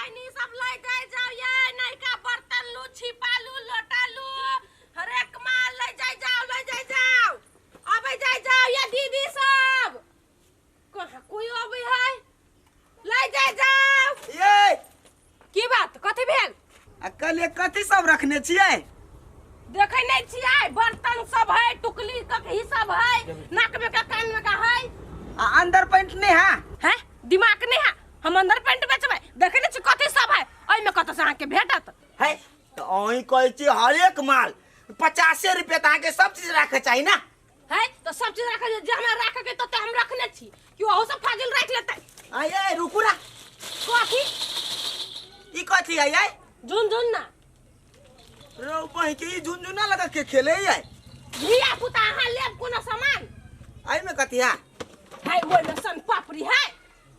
बहिनी सब लै जाय जाउ ये नयका बर्तन लू छिपा लू लोटा लू हरेक माल लै जाय जाउ लै जाय जाउ अबै जाय जाउ ये दीदी सब कहाँ कोई अबै है लै जाय जाउ ये की बात कथी भेल आ कल कथी सब रखने छियै देखै नहि छियै बर्तन सब है टुकली ककही सब है नाक में का कान में का है आ अंदर पैंट नहीं है है दिमाग नहीं है हम अंदर पेंट बेचबै देखै नहि छी कथी सब है एहिमे कतऽ से अहाँके भेटत है तऽ अहीं कहै छी हरेक माल 50 रुपया तऽ अहाँके सब चीज राखऽ चाही ना है तऽ सब चीज राखै जे हमरा राखऽ के तते हम रखने छी कि ओहो सब फाजिल राखि लेतै आ ये रुकू ना कथी ई कथी है ये झुन झुन ना रौ बहिं के ई झुनझुना लगा के खेले है धिया पुता अहाँ लेब कोनो सामान एहिमे कथी है है ओहिमे सन पापड़ी है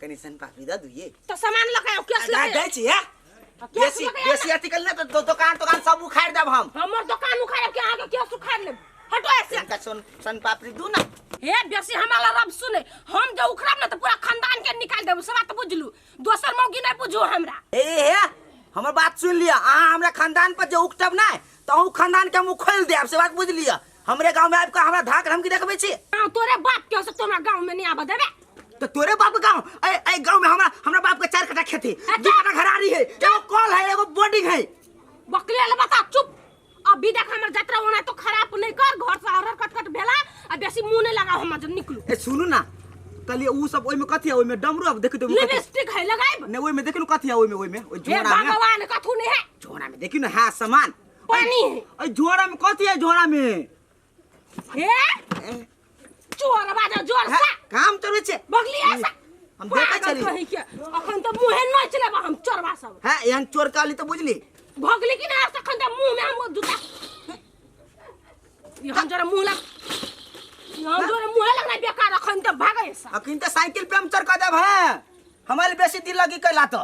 कनी सन पापड़ी दऽ दुइये तो सामान लऽ के आउ कैश लऽ दै छी है बेसी बेसी अथी कल ने तो दोकान तोकान सब उखाड़ देब हम हमर दोकान उखाड़ब के अहाँके केस उखाड़ लेब हटो ऐसे कनिका सन सन पापड़ी दू ना हे बेसी हमरा रब सुने हम जे उखड़ब ने तऽ पूरा खानदान के निकाल देब से बात बुझलू दोसर मौगी नहीं बुझू हमरा ए हे हमर बात सुन लिअ अहाँ हमरा खानदान पर जे उकटब नहि तऽ अहूँ खानदान के हम उखोलि देब से बात बुझि लिअ हमरे गाँव में आबि कऽ हमरा धाक धमकी देखबै छी हाँ, तोरे बाप के से तोरा गांव में नहीं आबऽ देबे तो तोरे बाप के गाँव ए ए गाँव में हमरा हमरा बाप के 4 कट्ठा खेती 2 कट्ठा घरारी है एगो कल है एगो बोर्डिंग है बकले ले बता चुप अभी देख हमर जतरा ओना तो खराब नहीं कर घर से हरर कटकट भेला आ बेसी मुंह नहीं लगाओ हमर जब निकलू ए सुनू ना कहलिए ऊ सब ओहिमे कथी है ओहिमे डमरू अब देखियो तो ओहिमे कथी लिपस्टिक है लगाइब नहीं ओहिमे देखियो कथी है ओहिमे ओहिमे ओहि हे झोरा में भगवान कथू नहीं है झोरा में देखियो ना है सामान पानी है ओहि झोरा में कथी है झोरा में हे चोर बाजा जोर है, से काम चलै छै बगली ऐसा हम देखै पागल छली। कहीं के अखन तो मुंहे नोच लेब हम चोरबा सब है एहन चोर काली तो बुझली भगली कि ना अखन तो मुंह में हम जूता ई हम जरा मुंह लग ई हम जरा मुंह लगना बेकार अखन तो भागे ऐसा अखन तो साइकिल पंचर कर देब है हमारे बेसी दिल लगी कैला तो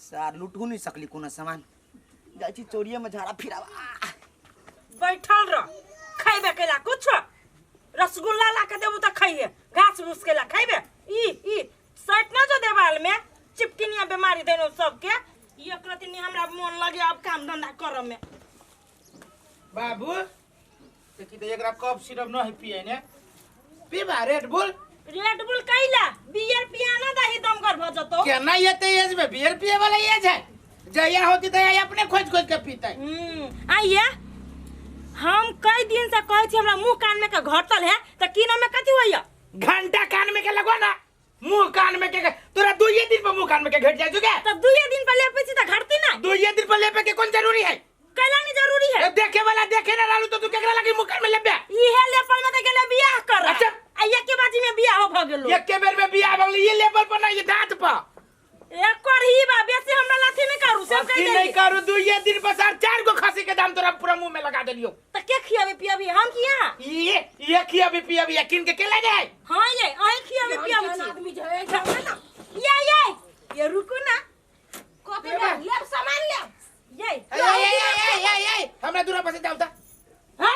सार लूटू नहीं सकली कोनो सामान जाइ छी चोरिये में झाड़ा फिरावा बैठल रह खैबे कैला कुछ रसगुल्ला ला के देबू तऽ खैहे घास भूस कैला खैबे ई ई सैट ना जो देवाल में चिपकिनिया बीमारी देनो सबके ई एक रति नहीं हमरा मन लगे अब काम धंधा करऽ में बाबू देखी तऽ एकरा कफ सिरप न है पिए ने पीबा रेड बुल रेड बुल कैला बियर पियाना दही दम कर भ जतो केना एते एज में बियर पिए वाला एज है जहिया होती तहिया अपने खोज खोज के पीते आइए हम कई दिन से कहै छी हमरा मुंह कान में के घटल है त की नाम में कथी होइया घंटा कान में के लगवा ना मुंह कान में के तोरा दुइये दिन पर मुंह कान में के घट जाय जुगे त दुइये दिन पर लेपै छी त घटती ना दुइये दिन पर लेपे के कोन जरूरी है कैला नहीं जरूरी है ए, देखे वाला देखे ना लालू तो तू केकरा लगी मुंह कान में लेपे इहे लेपल में त गेले बियाह कर अच्छा। आ एके बाजी में बियाह हो भ गेलो एके बेर में बियाह भऽ गेलै ये लेवल पर ना ये दांत पर एकर ही बा बेसी हमरा लाथी नहीं करू से अथी कह नहीं देली करू दुइये दिन पर सर चार गो खसी के दाम तोरा पूरा मुंह में लगा देलियो त के खियाबे पियाबे हम किया ये खियाबे पियाबे किन के केला जाए हां ये अहीं खियाबे पियाबे छी आदमी जे है जाओ ना ये ये ये रुकू ना कथी में लेब सामान लेब ये ए ए ए ए ए ए हमरा दूरा पर से जाऊ ता है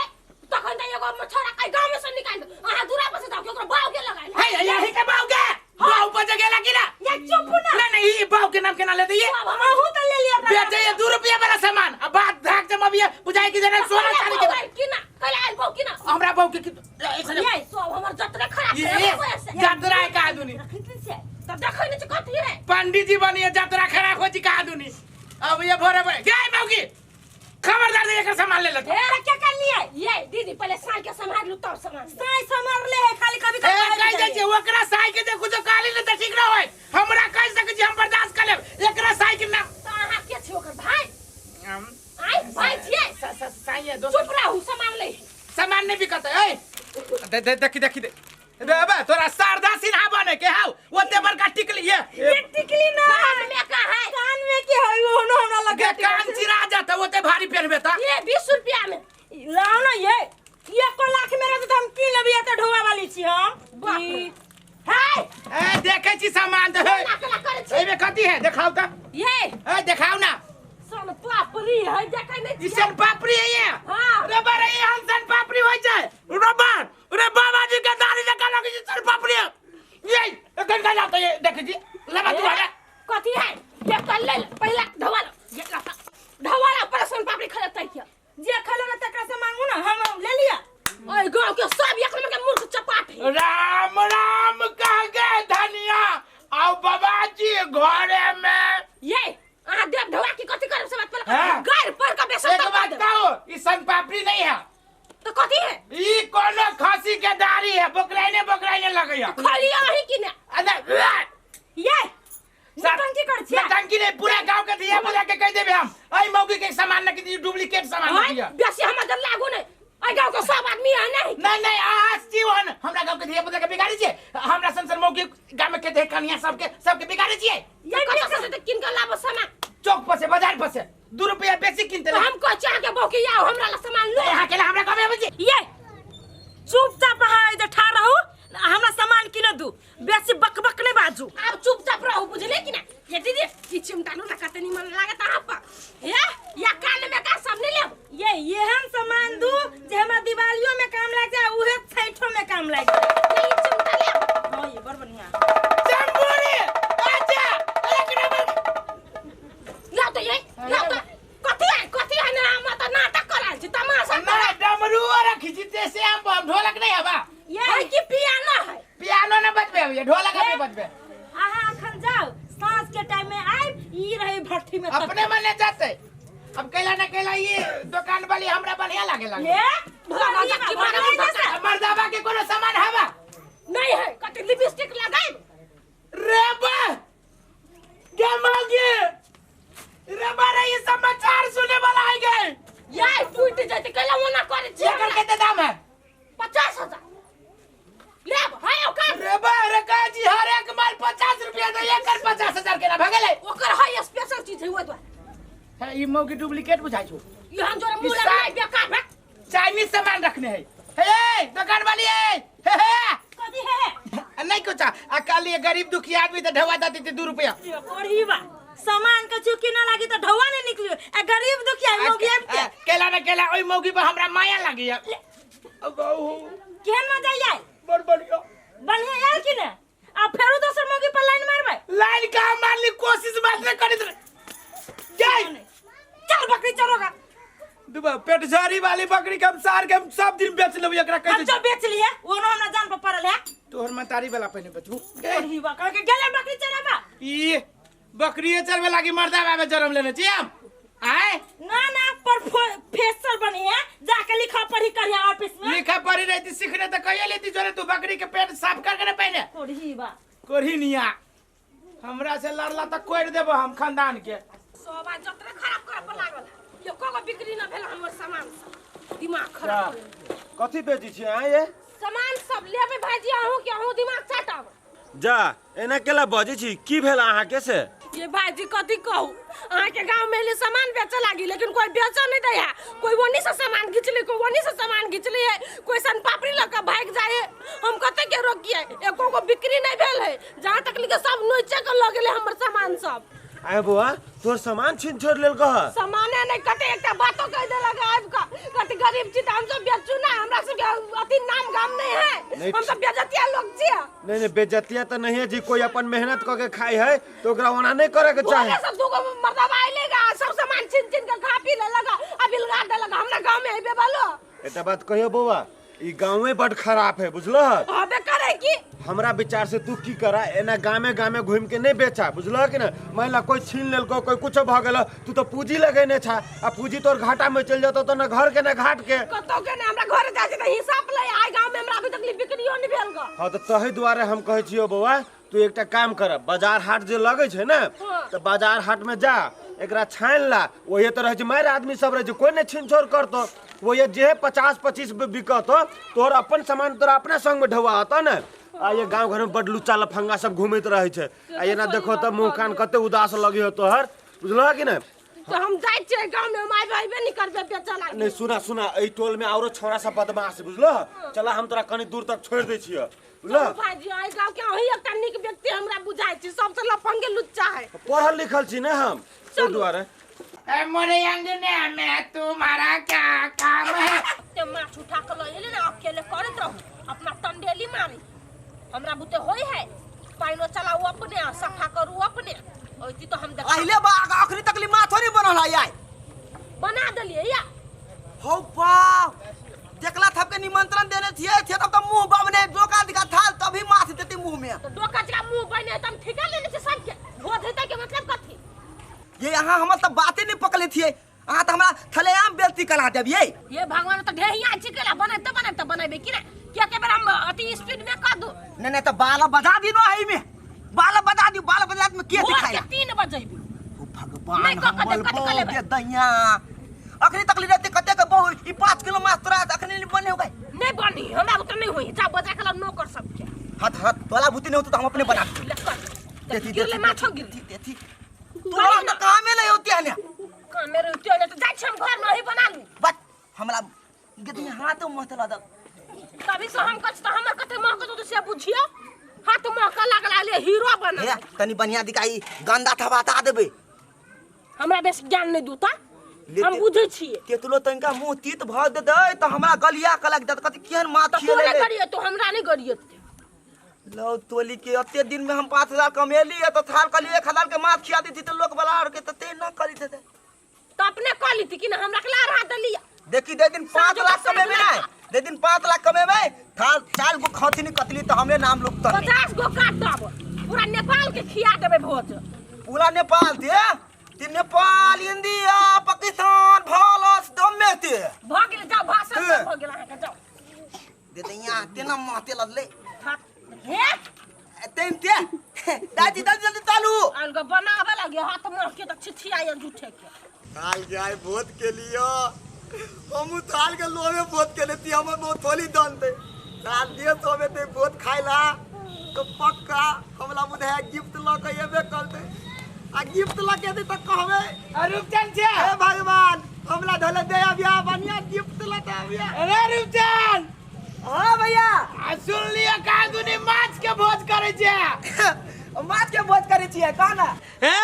तखन त एगो छोरा के गांव में से निकाल दो अहाँ दूरा पर से जाओ के ओकरा बाव के लगाइल हे यही के बाऊ के बाऊ पर जगह लगी ना ये चुप ना ना नहीं ये बाऊ के नाम के ना लेते ये अहू त ले लिया बेचे ये 2 रुपया वाला सामान अब बात धाक जमा भी बुझाई की जना सोना चांदी के की ना कल आइल बाऊ की ना हमरा बाऊ के ऐसे ये सब हमर जतरा खराब ये करे ऐसे जतरा है का आदमी तब देखै नै छी कथी है पंडित जी बनिए जतरा खराब हो जी का आदमी अब ये भोरे भोरे गए बाऊ की खबरदार नहीं एकर सामान ले लेते ए क्या कर लिए ये दीदी पहले साई के संभाल लू तब सामान साई संभाल ले है खाली कभी ए कभी कह दे छी ओकरा साई के जे कुछ काली ने त ठीक न होय हमरा कह सके छी हम बर्दाश्त कर लेब एकरा साई के नाम तो अहाँ के छी ओकर भाई आई भाई छियै साई है दोस्त चुप रहू सामान ले सामान नहीं बिकत है ए दे दे देखी देखी दे रे बे तोरा शारदा सिन्हा बने के हाउ ओते बड़का टिकली ये ये टिकली ना कान में का है कान में के है वो न हमरा के लगे कान चिरा जाता ओते भारी पेनबे त ये 20 रुपया में लाओ ना ये एको लाख में रहते तो हम की लेबै एते ढोआ वाली छी हम बाप रे। है ए देखे छी सामान त है केना केना करै छी एमे कथी है देखाउ त ये ए देखाउ ना सन पापड़ी है देखै नै ई छियै सन पापड़ी है ये हाँ। रे बारे ये हम सन पापड़ी होय छै रबर रे बाबा जी के दाढ़ी जका लगे छै सन पापड़ी ये एखन का जाता ये देखे छी लेबा तू आगे कथी है एक तो ले ले, पहला ढवा लो ये ला ढवा ला पर सोन पापड़ी खरीदते किया जे खलो ना तकरा से मांगू ना हम ले लिया। ओए गांव के सब एक नंबर के मूर्ख चपाट है। राम राम कह गए धनिया आओ बाबा जी घरे में। ये अहाँ देव ढवा की कथी करब से बात पर गार पर का बेसन एक बात कहो, ई सन पापड़ी नहीं है तो कथी है? ई कोनो खांसी के दाढ़ी है, बकराइने बकराइने लगैया। खलिया ही कि ना? अरे ये नौटंकी कर छिया। नौटंकी नहीं, पूरा गांव के दिया बुला के कह देबे हम। आई मौगी के सामान न की डुप्लीकेट सामान न दिया। बेसी हम जब लागू नहीं। आई गांव के सब आदमी है नहीं। नहीं नहीं आज जीवन हमरा गांव के दिया बुला के बिगाड़ी छिए। हमरा संसर मौगी गांव में के देख कनिया सबके सबके बिगाड़ी छिए। ये कत से त किन के लाबो सामान? चौक पर से बाजार पर से 2 रुपया बेसी किनते। हम को चाह के बौकी आओ हमरा ला सामान लो। यहां के ला हमरा कमे आबै छी। ये चुपचाप अहाँ इधर ठाड़ रहू, हमरा सामान किन दू, बेसी बकबक नहीं बाजू। अब चुपचाप रहू बुझले कि ना? ये दीदी ई चिमटा लो ना कते निमन लागत अहाँ पर। हे या कान में का सब नहीं लेब। ये एहन सामान दू जे हमरा दिवालियो में काम लाग जाए, उहे छठो में काम लाग जाए। ये चिमटा लेब। हां ये बड़ बढ़िया। चंबूरी आजा एक नंबर लाओ तो ये लाओ तो कथी है ना हम तो नाटक कराल छी तमाशा ना डमरू रखी छी ते से हम ढोलक नहीं हवा। ये है कि पियानो है? पियानो न बजबे ये ढोलक अभी बजबे। अहाँ अखन जाओ साँझ के टाइम में आइब ई रहे भट्ठी में अपने मन ले जाते। अब कैला ना कैला ये दुकान वाली हमरा बढ़िया लागे लागे। ले मर्दावा के कोनो सामान हवा नहीं है। कथी लिपस्टिक लगाई रे बा गे मौगी रे बा रे ये समाचार सुने वाला आ गए। यार टूट जाते कैला ओना करे छी। एकर कते दाम है? 50,000 लेब है ओकर। रे बा रे का जी हर एक माल 50 रुपया दे एकर 50,000 केना भगले? ओकर है स्पेशल चीज है ओ दुआरे। है ई मौगी डुप्लीकेट बुझाइ छौ। ई हम जोरा मुंह लगाइ बेकार भे चाइनीज सामान रखने है। हे दुकान वाली है हे हे कथी है? नहीं कुछ आ कल ये गरीब दुखी आदमी त ढवा देती थी 2 रुपया। ओही बा सामान के चुकी ना लागी त ढवा नहीं निकलियो। आ गरीब दुखिया मौगी आबि के केला ना केला ओई मौगी पर हमरा माया लागी। अब केहन मजा आयल? बड़ बढ़िया बढ़िया आयल कि ना? आ फेरो दोसर मौगी पर लाइन मारबै? लाइन का मारली कोशिश मात्र करी जाय चल बकरी चरोगा। दुबा पेटझारी वाली बकरी के हम सार के हम सब दिन बेच लेबै एकरा कह हम जो बेच लिए ओनो हमरा जान पर पड़ल है। तोहर मतारी वाला पहिने बचबू। ओही बा कह के गेले बकरी चराबा। ई बकरीए चरबे लागी मर्दा बाबे जन्म लेने छी हम आए ना ना पर फेसर बनी है जाके लिखा पढ़ी करिया ऑफिस में। लिखा पढ़ी रहती सीखने त कहिए लेती जोरे तू बकरी के पेट साफ कर के ने पहिने। कोढ़ी बा कोढ़ी निया हमरा से लड़ला त कोड़ देबो हम खानदान के। सोबा जतरे खराब करे पर लागल ये कोगो बिक्री न भेल हमर सामान सब दिमाग खराब। कथी बेची छी अहाँ ये? सामान सब लेबे भाईजी अहूँ के अहूँ दिमाग चाटब। जा एना केला बजै छी की भेल अहाँ के से? ये भाईजी कथी कहू अहाँ के गांव में ले सामान बेचे लागी लेकिन कोई बेचे नहीं दे है। कोई वनी से सामान घिचले कोई वनी से सामान घिचले है कोई सन पापड़ी लग के भाग जाए। हम कते के रोकिए एको गो बिक्री नहीं भेल है जहाँ तक लिखे सब नोचे के लग गेले हमर सामान सब। आए बुआ तोर सामान छीन छोड़ लेल कह? सामाने नहीं कते एकटा बातो कह देलक आबि के कते गरीब छी त हम सब बेचू ना हमरा सब के अथी नाम गाम नहीं है हम सब बेजतिया लोग छियै। नहीं नहीं बेजतिया त नहीं है जी कोई अपन मेहनत क के खाई है तो ओकरा ओना नहीं करे के चाही। सब दूगो मर्दवा आइलेगा सब सामान छीन छीन के खा पी लेलक आ बिलगा देलक हमरा गांव में आइबे बालो। एकटा बात कहियो बौआ ई गांवे बड़ खराब है बुझलह? हबे करे की हमरा विचार से तू की करा एना गामे गामे घूम के नहीं बेचा बुझलह कि ना? मान ला कोई छीन लेलको कोई कुछ भ गेल तू तो पूंजी लगेने छा आ पूंजी तोर घाटा में चल जतो त ना घर के ना घाट के। कतौ के ना हमरा घर जाय छै त हिसाब ले आइ गांव में हमरा अभी तक बिक्रियो नहीं भेल ग। हां त तही दुआरे हम कहै छियो बौआ तू एकटा काम कर बाजार हाट जे लगै छै ना त बाजार हाट में जा एकरा छानि ला ओहे त रहै छै मारि आदमी सब रहै छै कोई नहीं छीन छोड़ करतो वो जे 50-25 बिकतो तोहर अपन सामान तोरा अपना संग में ढवा आता ना। आ ये गांव घर में बड़ लुच्चा लफंगा सब घूमैत रहै छै आ एना देखो त मुंह कान कते उदास लगी हो तोहर बुझलह कि ना? तो हम जाय छियै गांव में हम आइबे आइबे नहीं करबे बेचऽ लागी। नहीं सुना सुना एहि टोल में औरो छोरा सब बदमाश बुझलह चला हम तोरा कनी दूर तक छोड़ दै छियै बुझलह? भाईजी एहि गांव के अहीं एकटा नीक व्यक्ति हमरा बुझाइ छी सबसे लफंगे लुच्चा है। पढ़ल लिखल छी ने हम ताहि दुआरे। मोरे अंगने में तुम्हारा क्या काम है? ते माछ उठा के लऽ एली ना अकेले करैत रहू अपना टंडेली मारी हमरा बुते होय है पाइनो चलाऊ अपने सफा करू अपने ओइती तो हम देख। अहिले बा बने त हम ठेका लेने छी सबके। भोज हेतै के मतलब कथी? ये अहाँ हमर तऽ बाते नहि पकड़ले थिए, अहाँ तऽ हमरा थलेआम बेइज्जती करा देबियै। ये भगवान, तऽ ढेहिया छी केला बनैते बनैते बनेबै कि नहि? किया के बेर हम अति स्पीड में कर दू। नहीं नहीं, तो बाल बजा दी नो एहि में, बाल बजा दी, बाल बजा में के भोर दिखाई के 3 बजे अयबै। ओ भगवान, नहि, कऽ हमर कऽ कऽ बहू लेबै। के दैया अखनी तक रहते कते के बहू ई 5 किलो माछ तोरा अखनी नहीं बने हो गए। नहीं बनी, हमरा बुते नहीं होई, जा बजा के लाओ नौकर सबके। हाथ हाथ तोला भूती नहीं होतो तो हम अपने बना ले कर। देती। गिरले माछो गिरली। देती तोरा तो कामे नहीं होती है ना। कामे रहते ने तो जाइ छी हम घर में ही बना लू। बस हमरा गदी हाथ मत लगा। तभी से हम कछ त हमर कते महक तो से बुझियो, हाथ महक लागला ले हीरो बना। हे तनी बढ़िया दिखाई, गंदा था बता देबे। हमरा बेस ज्ञान नहीं दूता, लेते- हम बुझै छियै। तेतलो तनिका मुंह तीत भ देतै तऽ हमरा गलिया के लागि देत, कथी केहन माछ तऽ तू खिएले नहि रे। करियो, तू हमरा नहीं गरियो। लौ तोली के एते दिन में हम 5000 कमेली तऽ थाल कहली 1000 के माछ खिया देती तऽ लोक वाला आर के तऽ ते न करी देते। तऽ अपने कऽ लीती कि ना, हमरा के ला रहा दलिया। देखी दे दिन 5 साँझो लाख के साँझ कमेबे लगा। ना, दे दिन 5 लाख कमेबे थाल 4 गो खथिनी कतली तऽ हमरे नाम लुकतन। 50 गो काटब, पूरा नेपाल के खिया देबै भोज। पूरा नेपाल ते ते नेपाल, इंडिया, पाकिस्तान, भारत दमे ते भऽ गेल, जाउ भाषण हे। सब भऽ गेल अहाँके, जाउ। दे दे यहाँ तेना माते लगले। हाथ हे। तेन ते दादी जल्दी जल्दी चालू। अलग बनाबे लगे हाथ महके तऽ छिछिया झूठे के। थाल के आइ भोज के लियो, हम थाल के लोहे भोज के लेती, हमर बहुत थोली दन दे थाल दिए सोबे ते भोज खाइला तो पक्का हमरा बुझाय गिफ्ट ल के एबे करते, आ गिफ्ट ल के एते त कहबे रूपचंद छे। हे भगवान हमरा धले दे अबिया बढ़िया गिफ्ट ल के अबिया। अरे रूपचंद। हां भैया। आ सुन लियो का दुनी माछ के भोज करे छे। माछ के भोज करे छियै कह ना। हे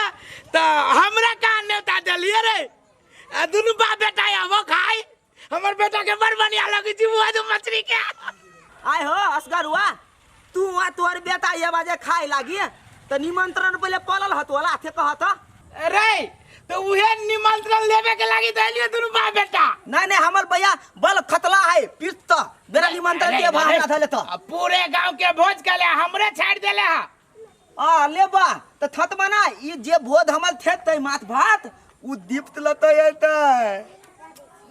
त हमरा का नेता देलिए रे, आ दुनू बाप बेटा आबो खाई, हमर बेटा के बड़ बढ़िया लगे छै भोज मछली के। आय हो असगर हुआ तू आ तोहर बेटा ये बाजे खाए लागी त निमंत्रण पहिले पलल हत वाला थे कहत। अरे तो उहे निमंत्रण लेवे के लागी त एलियो दुनू बाप बेटा। नहीं नहीं हमर भैया बल खतला है पीत त बेरा निमंत्रण के भाव ना धले त। आ पूरे गांव के भोज के ले हमरे छाड़ देले हा। आ ले बा त थत बना ई जे भोज हमर थेतै माछ भात उ दीप्त लतै एतै।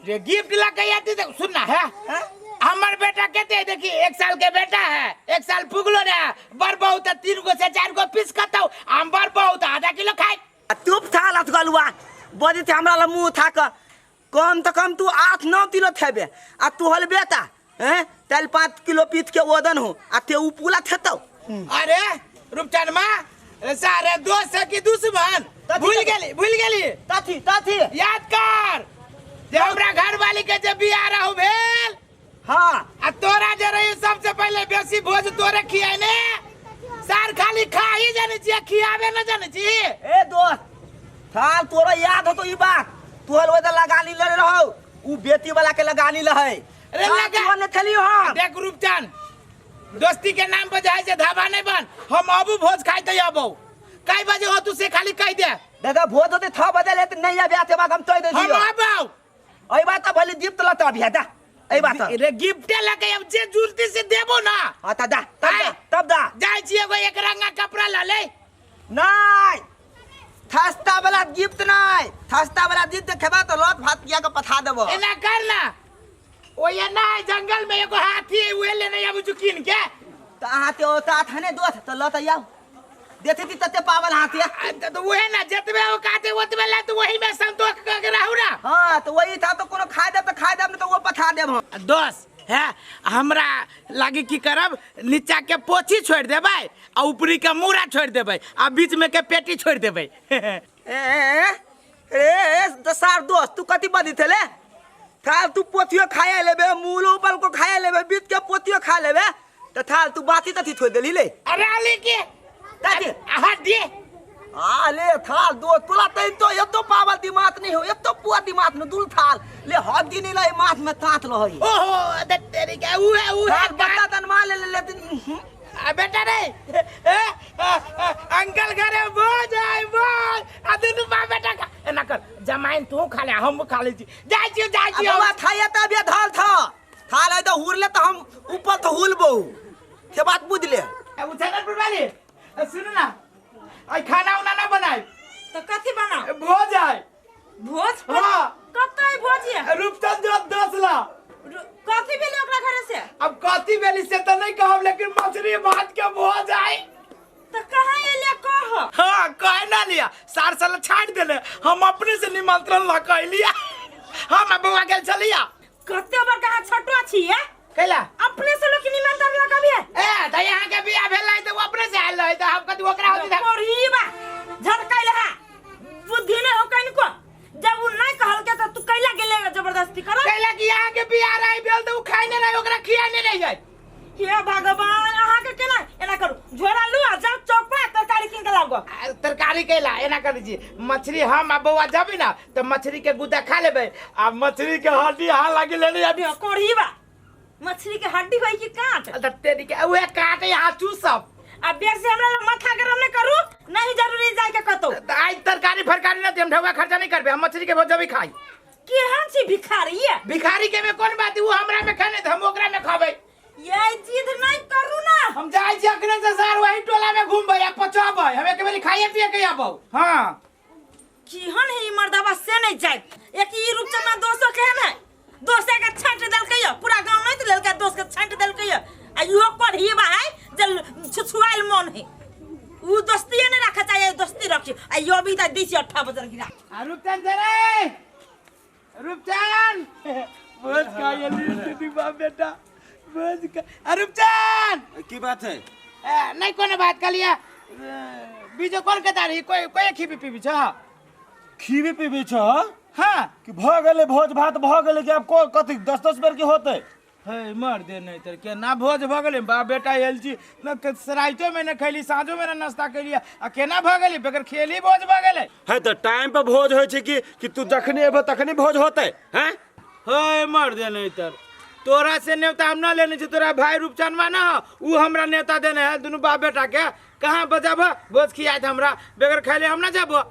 रे गिफ्ट लके आती देख सुन ना है। हैं? हमर बेटा कहते देखी 1 साल के बेटा है, 1 साल पुगलो ने, बड़ बहुत 3 गो से 4 गो पीस कतौ, हम बड़ बहुत आधा किलो खाई। आ तू था लथगलुआ बजे थे हमरा ल मुंह था क कम त कम तू 8-9 किलो थेबे आ तू हल बेटा हैं 4-5 किलो पीत के ओदन हो आ ते उ पूला थेतौ। अरे रूपचंद मां सारे दोस्त है कि दुश्मन? भूल गेली, भूल गेली। तथी तथी याद कर जे हमरा घर वाली के जे बियाह रहू भेल। हाँ। आ तोरा जे रही सबसे पहले बेसी भोज तोरे खियाई ने, सार खाली खा ही जाने छी खियाबे न जाने छी। ए दोस्त थाल तोरा याद हो तो ई बात तू हल ओदा लगा ली ले रहो उ बेटी वाला के लगा ली लहे। अरे लगा ने थली हम। देख रूपचंद दोस्ती के नाम पर जाए से धाबा नहीं बन, हम अबू भोज खाई तो अबू कई बजे हो तू से खाली कह दे। दादा भोज होते था बदल है नहीं अब आते बाद हम तोय दे हम दियो। अबू एई बात त भले गिफ्ट लता अभी दा एई बात रे गिफ्ट लके अब जे जुलती से देबो ना। हां त दा तब दा तब दा जाय छी एगो एक रंगा कपड़ा ल ले। नहीं थस्ता वाला गिफ्ट नहीं, थस्ता वाला गिफ्ट खेबा तो लत भात किया के पठा देबो। एना कर ना ओ ये ना जंगल में एगो हाथी है उहे लेने आबू छु कीन के। त अहाँ ते ओता थाने दोस्त त लत आउ देते ती तते पावल हाथी। तो उहे ना जतबे औकात है ओतबे ला तो वही में संतोष करके रहू ना। हां तो वही था तो कोनो खाय दे त खाय दे न तो वो पठा देब हम। दोस्त है हमरा लागे की करब नीचा के पोछी छोड़ देबै आ ऊपरी के मूड़ा छोड़ देबै आ बीच में के पेटी छोड़ देबै। ए ए दसार दोस्त तू कथी बदी थेले थाल तू पोथियो खाए लेबे मूलो ऊपर को खाए लेबे बीच के पोथियो खा लेबे त थाल तू बाती तथी छोड़ देली ले। अरे अली के ताती हाथ दे आ ले थाल दो तोला तैन तो एतो पावल दिमाग नहीं हो एतो पुआ दिमाग में दुल थाल ले हाथ दी नहीं ले माथ में तात लहई। ओहो दे तेरी के उहे उहे थाल बता तन मा ले ले ले आ बेटा रे ए अंकल घरे भोज आय भोज आ दुनु बा बेटा का एना कर जमाइन तू खा ले हम खा ले छी जाय छी जाय छी। अब थाया त अबे धाल था थाल है तो हुर ले तो हम ऊपर तो हुल बहु से बात बुझ ले। अब उछानपुर वाली सुन ना, आई खाना उना ना बनाई। तो कथी बनाओ? भोज आय। भोज? हाँ। कत है भोज ये? रूपचंद जो 10 लाख। कथी भेलै ओकरा घरे से? अब कथी भेली से तो नहीं कहब, लेकिन मछली भात के भोज आय। तो कहाँ एलिया कह? हाँ कहे ना लिया, सार साल छाड़ देले, हम अपने से निमंत्रण ल के अलिया। हम बउआ गेल छलिया। कते बड़का अहाँ छोटो छियै? कैला? अपने से लोग निमंत्रण लगाबिए? ए त यहाँ के बियाह भेल रहे त उ अपने से आयल रहे, त हम कथी ओकरा होती था? कोरीबा झटकाइल है, बुद्धि नहीं हो कनिको। जब उ नहीं कहल के त तू कैला गेले जबरदस्ती कर? कैला कि यहाँ के बियाह रहे भेल त उ खाइ नहीं रहे, ओकरा खियाइ नहीं रहे जाय। हे भगवान, अहाँ के केना एना करू? झोरा लू आ जाओ चौक पर तरकारी किन के लाओ। तरकारी कैला एना कर दीजिए, मछली हम आ बउआ जाबी ना त मछली के गुदा खा लेबै, आ मछली के हड्डी हाथ लागी लेने अभी। कोरीबा मछली के हड्डी होई कि काट? तेरी के उहे काट यहाँ चूसब। आ बेर से हमरा माथा गरम नहीं करू, नहीं जरूरी जाय के कतौ। त आज तरकारी फरकारी ना हम ढौआ खर्चा नहीं करबे, हम मछली के भोज भी खाई। केहन छी भिखारी ये? भिखारी के में कौन बात, उ हमरा में खाने त हम ओकरा में खाबै। ये जिद नहीं करू ना। हम जाय छी अखने से सार वही टोला में घूमबै आ पचबै, हम एक बेरी खाइए पिए के आबौ। हां केहन है ई मर्दबा से नहीं जाय। एक ई रूपचंद दोसो केहन है, दोसे के छांट देलकै य, पूरा गांव नहीं त लेलकै, दोस के छांट देलकै य। आ इहो पढ़ी बा है जे छुछुआइल मन है, उ दोस्ती नहीं रखे चाहिए, दोस्ती रखी। आ यो भी त दी छी 8 बजल गिरा। आ रूपचंद रे, रूपचंद भोज खाइ ली दीदी बाप बेटा भोज खा। आ रूपचंद की बात है? नहीं कोनो बात कहलिए, बीजो कोन के तारी कोई कोई खीबी पीबी छ? खीबी पीबी छ? हां कि भ गेलै भोज भात भ गेलै कि आब को कथी 10-10 बेर के होतै? हे मर दे नहीं तर के ना भोज भ गेलै, बाप बेटा आयल छी न सराइतो में न खैली, साँझो में न नाश्ता कैली, आ केना भ गेलै बगैर खेली भोज भ गेलै। है त टाइम पर भोज होय छै कि तू जखनी एबो तखनी भोज होतै? हैं हे मर दे नहीं तर तोरा से न्योता हम न लेने छी, तोरा भाई रूपचंदवा ना हो उ हमरा न्योता देने है, दुनू बाप बेटा के कहाँ बजाब भोज खियात हमरा बगैर खैले हम ना जाबो।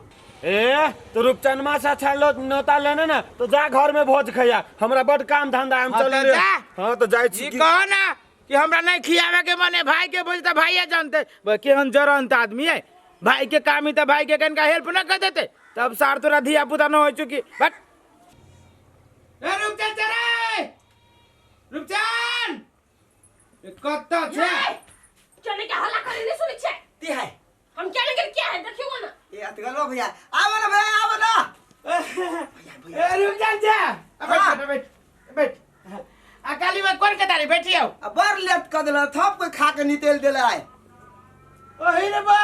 ए तो रूपचंदमा से अच्छा लो न्योता लेने ना तो जा घर में भोज खैया, हमरा बड़ काम धंधा हम चल रे। हां तो जाय छी। कहो ना कि हमरा नहीं खियावे के मने भाई के भोज त भाईये जानते, केहन जरंत आदमी है, भाई के काम ही त भाई के कनका हेल्प ना कर देते तब सार तोरा धिया पुता न हो चुकी। बट ए रूपचंद रे, रूपचंद कत छै? चने के हल्ला करे नहीं सुनै छै? ती है हम क्या नहीं क्या है देखियो ना। ए अतगलो भैया आवो ना भैया आवो ना। ए रूपचंद जा बैठ बैठ बैठ। आ काली में कोन के तारी बैठी आओ? आ बड़ लेट क देला, थप कोई खा के नितेल देला आय। ओही रे बा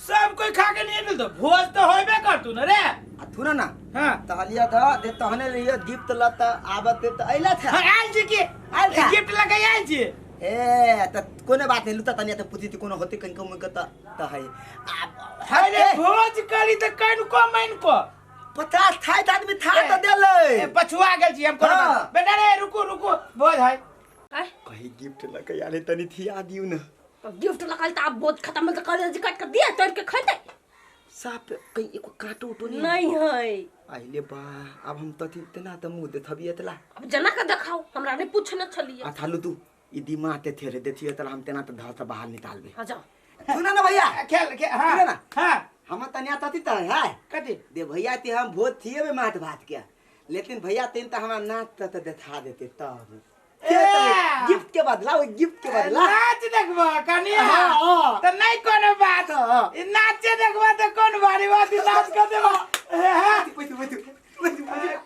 सब कोई खा के नितेल तो भोज तो होइबे करतू न रे। आ थुना ना। हां तहलिया द दे तहने लियो गिफ्ट ल त आवत त अइला था। हां आयल छी की आयल था गिफ्ट लगे आयल छी। ए त कोनो बात नहीं, लुता तनिया त पुती त कोनो होते कनको मुक त त है। अरे भोज करी त कनको मैन को 50 थाई आदमी था त देले। पछुआ गेल छी हम कोनो बात। बेटा रे रुकू रुकू भोज है। कही गिफ्ट लके आले तनी थिया दिउ न। गिफ्ट लकल त अब भोज खत्म त कर जे काट के दिया तोड़ के खैते साफ कहीं एको काटो उटो नहीं नहीं है। आइले बा अब हम तथि तेना त मुंह देखबिए तला। अब जना के देखाओ, हमरा नहीं पूछने छलिए। आ थालू तू ई दिमाग ते थेरे देखिए तला हम तेना त धर त बाहर निकालबे। हां जाओ। सुना ना भैया खेल के। हां ना हां हम तनिया तथि त है कथि दे भैया ते हम भोज थिए में मात भात के, लेकिन भैया तेन त हमरा नाच त देखा देते तब गिफ्ट के बदला, वो गिफ्ट के बदला नाच देखबा कनिया। त नहीं कोनो बात, ई नाच देखबा त कोन भारी बात, नाच क देबा।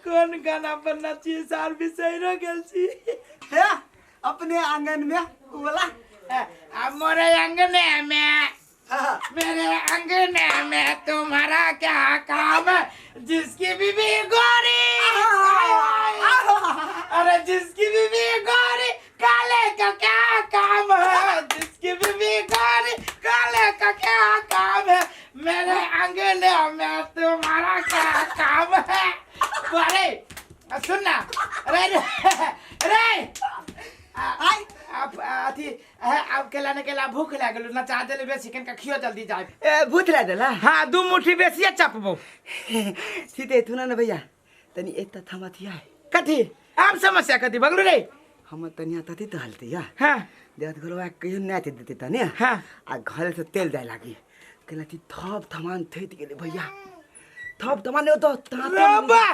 कौन गाना पर नाची सार बिसैरो गेल छी। हे अपने आंगन में बोला अब मोरे आंगने में, मेरे आंगने में तुम्हारा क्या काम है, जिसकी बीबी गोरी, अरे जिसकी बीबी गोरी काले का क्या काम है, जिसकी बीबी गोरी काले का क्या काम है, मेरे आंगने में तुम्हारा क्या काम है। अरे सुन ना अरे अरे आप अथी आप केला न केला भूख लागल नचा देले बेसी कनका खियो जल्दी जाए। ए भूख लागल? हां दू मुट्ठी बेसी चपबो। सीधे थुना न भैया तनी एक त थमा थिया कथी आम समस्या कथी बगलू रे? हम तनिया तथी तहलते या। हां देहत घरवा कहियो नाच देते तने। हाँ। आ घर से तेल जाए लागी कहला कि थप थमान थैत गेले भैया, थप थमान तो रबा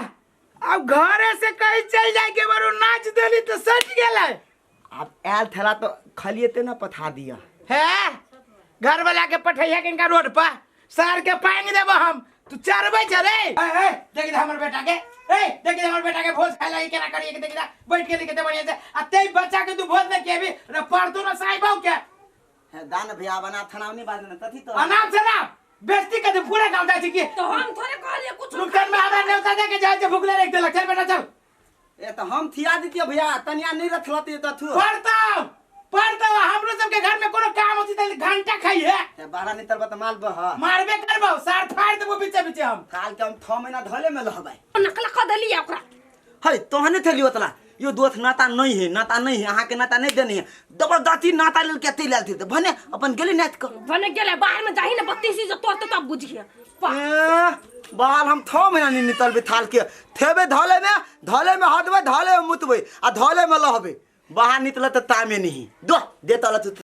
अब घरे से कहीं चल जाए के बारू नाच देली तो सट गेलै। अब आयल थेला तो खलिए ते ना पठा दिया है घर वाला के पठैया के इनका रोड पर सार के पांग देबो हम। तू चरबै छ रे। ए ए देखि दे हमर बेटा के, ए देखि दे हमर बेटा के भोज खाय लागी केना करिए के देखि दे बैठ के लिखे बढ़िया से। आ ते बच्चा के तू भोज न केबी रे पर तू न साइबौ के है दान भैया बना थनाव नहीं बाज न तथी तो अनाम से ना बेइज्जती कर दे पूरा गांव जाय छी की। तो हम थोड़े कहलिए कुछ नुकसान में हमरा न्योता दे के जाय छै भुखले रख देलक। चल बेटा चल। ए तो हम थिया दितिए भैया तनिया नहीं रखलती त थु पड़तौ पड़तौ। हमरो सब के घर में कोनो काम होती त घंटा खाइए ते बारा नहीं तरबा त माल बह मारबे करबौ सार फाड़ देबो बीचे बीचे हम। काल के हम 6 महीना धले में रहबै नकला क देलिए ओकरा। है तोहने थेली ओतला यो दोथ नाता नहीं है, नाता नहीं है, अहाँ के नाता नहीं देनी है। जबरदस्ती नाता लेल के अथी लेल थी भने अपन गेली नाच क भने गेले बाहर में जाही ना 32 जो तोड़ते तब बुझिए। बाल हम 6 महीना नहीं निकलबे थाल के थेबे धले में हटबे धले में मुतबे आ धले में लहबे बाहर निकल त तामे नहीं दो दे तल।